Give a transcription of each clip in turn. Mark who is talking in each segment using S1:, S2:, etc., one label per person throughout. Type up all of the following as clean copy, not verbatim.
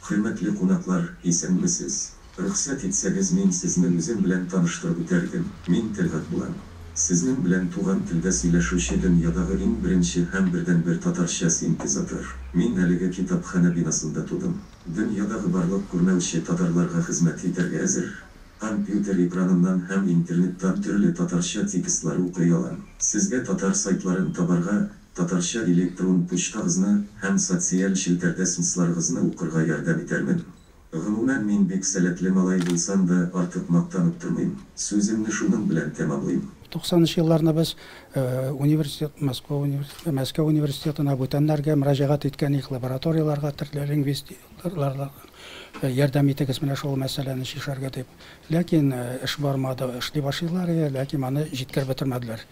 S1: Хөрмәтле кунаклар, исәнмесез! Рөхсәт итсәгез, мин сезне үзем белән таныштырып үтәр идем. Мин Тәлгать булам. Сезнең белән туган телдә сөйләшүче дөньядагы иң беренче һәм бердәнбер татарча синтезатор. Мин әлеге китапханә бинасында тудым. Дөньядагы барлык күрмәүче татарларга хезмәт итәргә әзер. Компьютер экраныннан һәм интернеттан төрле татарча текстлар укый алам. Сезгә татар сайтларын табарга, татарча электрон почтагызны һәм социаль челтәрдә смсларыгызны укырга ярдәм итәрмен. Гомумән, мин бик сәләтле малай булсам да, артык мактанып тормыйм. Сүземне шуның белән тәмамлыйм.
S2: 90 нчы елларны без университет, Москва университеты, Мәскәү университетына, бүтәннәргә мөрәҗәгать иткән идек, лабораторияләргә, төрле лингвистларга ярдәм итегез менә шул мәсьәләне чишәргә дип. Ләкин эш бармады, эшли башлыйлар иде, ләкин аны җиткереп бетермәделәр.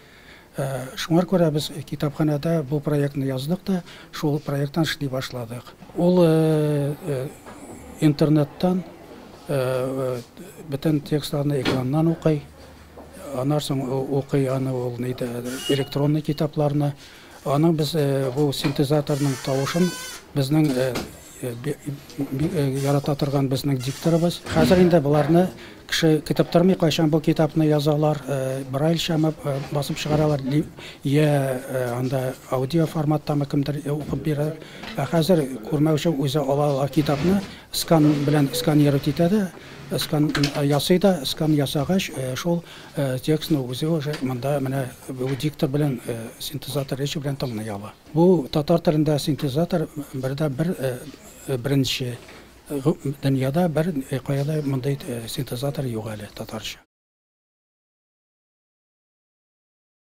S2: Шуңар күрә без китапханәдә бу проектны яздык та, шул проекттан эшли башладык. Ул интернеттан бөтен текстларны экраннан укый. Аннан соң укый аны ул нидә электронный китапларны. Аның без бу синтезаторның тавышын безнең ярата торган безнең дикторыбыз. Хәзер инде боларны кеше көтеп тормый, кайчан бу китапны язалар, брайльчамы басып чыгаралар, я анда аудио форматтамы кемдер укып бирә. Ә хәзер күрмәүче үзе ала ала китапны, скан белән сканировать итә дә, скан ясый да, скан ясагач, шул текстны үзе уже монда менә бу диктор белән синтезатор речи белән тыңлый ала. Бу татар телендә синтезатор бердә бер беренче дөньяда бер кая да мондый синтезатор юк әле татарча.